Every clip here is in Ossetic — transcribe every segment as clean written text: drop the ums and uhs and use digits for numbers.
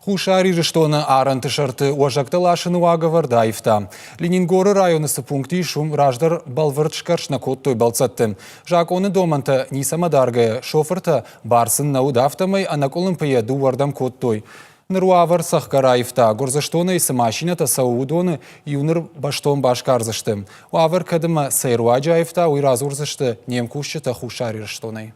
Хуссар Ирыстоны арӕнты сӕрты уӕзӕгтӕ ласыны уагӕвӕрд аивта. Ленингоры районы цы пункт ис, уым раздӕр бӕлвырд сгӕрст нӕ кодтой бӕлццӕтты. Закъоны домӕнтӕ ницӕмӕ даргӕйӕ, шофыртӕ бар сын нӕ уыд, афтӕмӕй ӕнӕкъуылымпыйӕ дыууӕрдӕм кодтой. Ныр уавӕр цӕхгӕр аивта. Гуырдзыстонӕй цы машинӕтӕ цӕуы, уыдоны иу ныр бӕстон басгардзысты. Уавӕр кӕд ӕмӕ цӕй руаджы аивта, уый радзурдзысты не мкусджытӕ Хуссар Ирыстонӕй.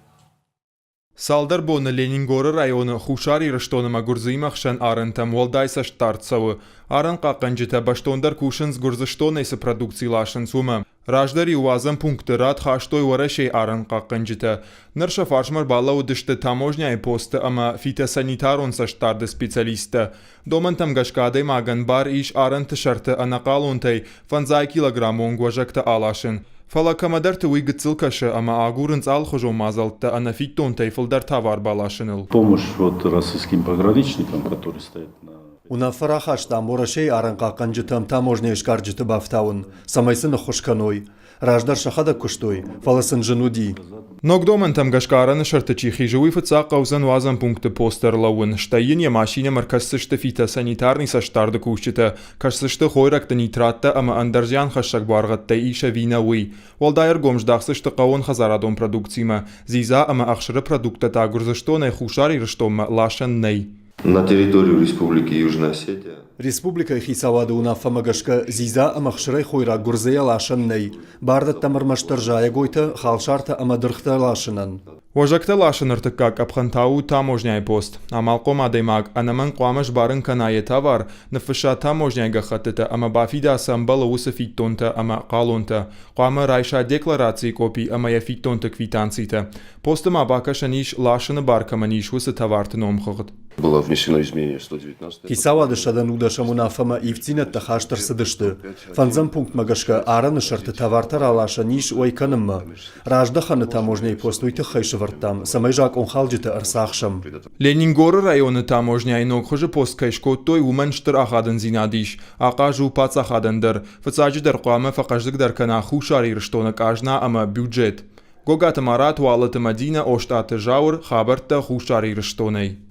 Цалдӕр боны Ленингоры районы Хуссар Ирыстон ӕмӕ Гуырдзыимӕ хсӕн арӕнтӕм уӕлдай цӕстдард цӕуы. Арӕнхъахъхъӕнджытӕ бӕстондӕр кусынц Гуырдзыстонӕй цы продукци ласынц, уымӕ. Раздӕр-иу уадзӕн пункты рад хастой Уӕрӕсейы арӕнхъахъхъӕнджытӕ. Ныр сӕ фарсмӕ ӕрбалӕууыдысты таможняйы посты ӕмӕ фитосанитарон цӕстдарды специалисттӕ. Домӕнтӕм гӕсгӕ адӕймагӕн бар ис арӕнты сӕрты ӕнӕхъалонтӕй фӕндзай килограммы онг уӕзӕгтӕ аласын. Фӕлӕ кӕмӕдӕрты уый гыццыл кӕсы ӕмӕ агурынц алыхуызон мадзӕлттӕ ӕнӕфиддонтӕй фылдӕр товар баласыныл. Помощь вот российским пограничникам, которые стоят на Уынаффӕ рахастам Уӕрӕсейы арӕнхъахъхъӕнджытӕм таможнӕйы сгарджыты бафтауын, цӕмӕй сын ӕххуыс кӕной. Раздӕр сӕхӕдӕг куыстой, фӕлӕ сын зын уыди. Ног домӕнтӕм гӕсгӕ арӕны сӕрты чи хизы, уый фыццаг хъӕудзӕн уадзӕн пункты пост ӕрлӕууын, стӕй йын йӕ машинӕмӕ ӕркӕсдзысты фитосанитарный цӕстдарды кусджытӕ, кӕсдзысты хойрӕгты нитраттӕ ӕмӕ ӕндӕр зианхӕссӕг буаргъӕдтӕй ис ӕви нӕ, уый. Уӕлдай ӕргом здахдзысты хъӕууонхӕдзарадон продукцимӕ, дзидза ӕмӕ ӕхсыры продукттӕ та Гуырдзыстонӕй Хуссар Ирыстонмӕ ласӕн нӕй. На территорию Республики Южная Осетия. Республикӕйы хицауады уынаффӕмӕ гӕсгӕ дзидза ӕмӕ ӕхсырӕй хойраг гуырдзыйӕ ласӕн нӕй. Бар дӕттӕм ӕрмӕстдӕр зайӕгойтӕ, халсартӕ ӕмӕ дыргътӕ ласынӕн. Уӕзӕгтӕ ласыны ӕртыккаг къӕпхӕн та у таможняйы пост. Амалхъом адӕймаг ӕнӕмӕнг хъуамӕ сбарын кӕна йӕ товар, ныффысса таможняйы гӕххӕттытӕ ӕмӕ бафида цы ӕмбӕлы, уыцы фиддонтӕ ӕмӕ хъалонтӕ. Хъуамӕ райса декларацийы къопи ӕмӕ йӕ фиддонты квитанцитӕ. Посты ма бакӕсӕн ис, ласыны бар кӕмӕн ис, уыцы товарты номхыгъд. Было внесено изменение в 119 Хицауады 119-ӕм уынаффӕмӕ ивддзинӕдтӕ хаст ӕрцыдысты. Фӕндзӕм пунктмӕ гӕсгӕ арӕны сӕрты товартӕ раласӕн ис уӕй кӕнынмӕ. Раздӕхӕны таможнӕйы пост уый тыххӕй сӕвӕрдтам, цӕмӕй закъонхалджыты ӕрцахсӕм. Ленингоры районы таможнӕйы ног хуызы пост кӕй скодтой, уымӕн стыр ахадындзинад ис. Ахъаз у паддзахадӕн дӕр. Фыццаджыдӕр хъуамӕ фӕхъӕздыгдӕр кӕна Хуссар Ирыстоны къазна ӕмӕ бюджет. Гогаты Марат, Уалыты Мӕдинӕ, Остъаты Зауыр, хабӕрттӕ Хуссар Ирыстонӕй.